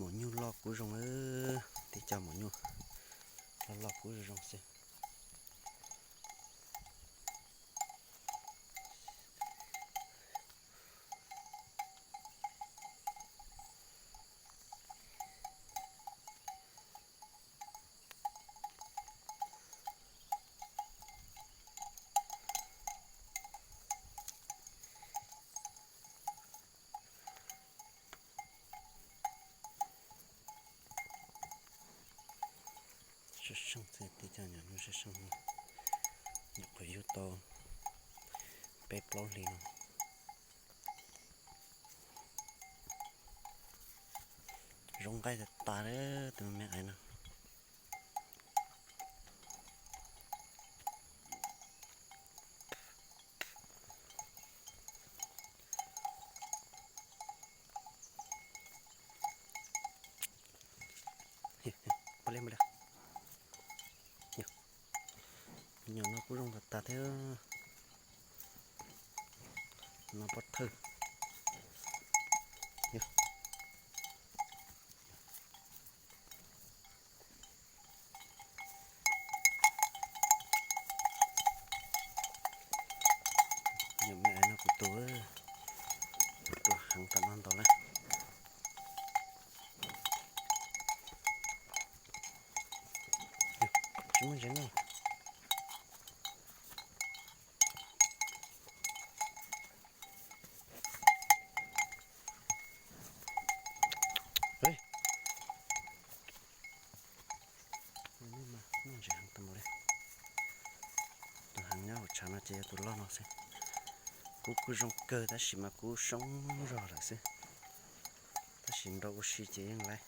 Maum nyuj loj kub zoo, tib co maum nyuj loj loj kub zoo zoo xwb. Sab seej thiab, tib co nyuam nyuj sab seej, nyuam qhuav yug tau peb plaub hlis no. Zoo nqaij tas tas li tus me aiv no. Nyuam no kuj zoo tas tas thiab. No pob thawj. Nyuam me aiv no kuv tus, kuv tus heev tas no ntau lawm. Tsis muaj ntses no. Muaj ntses heev tas npaum li. Tus heev nyob hauv tshav no ces yog tus loj no xwb. Kub kuj zoo kawg tab sis mas kub soob zog lawm xwb. Tab sis nrau ua si ces yeej laib.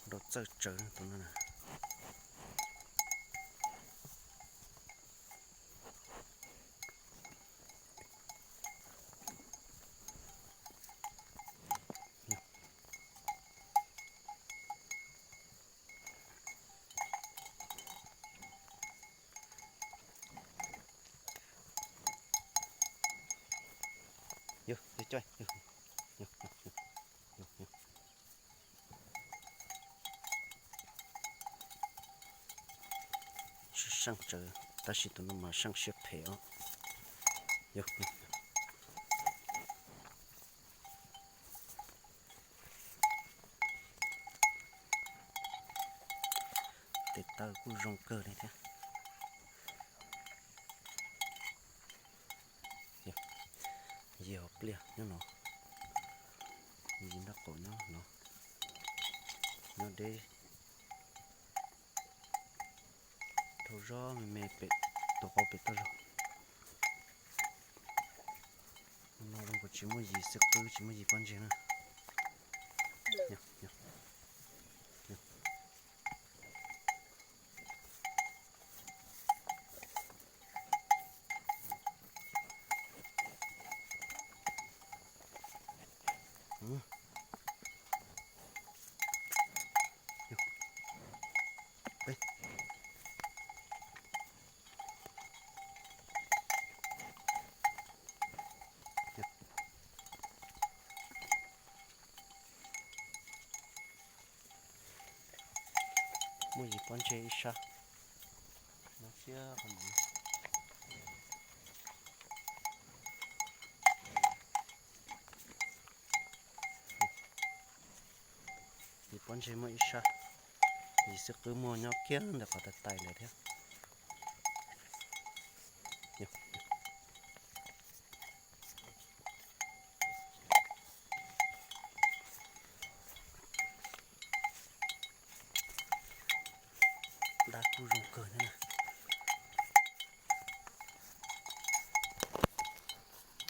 Nrau txawj tsawv tus no na. Yog, yog, yog. Seej tsawv, tab sis tus no mas seej siab phem os. Yog. Tes taw kuj zoo kawg li thiab. Yog, yog pliaj nyob no, yog nrab qaum nyob no, nyob deb. Dhau zog me me pem tus qau pem toj zog. No kuv tsis muaj yim xwb, qwb tsis muaj yim pob ntseg na. Muaj yim pob ntseg ib sab. Yim pob ntseg muaj ib sab, yim xwb qwb muaj nyob kiag ntawm qhov tais tais lawm thiab. Dab kuj zoo kawg thiab na.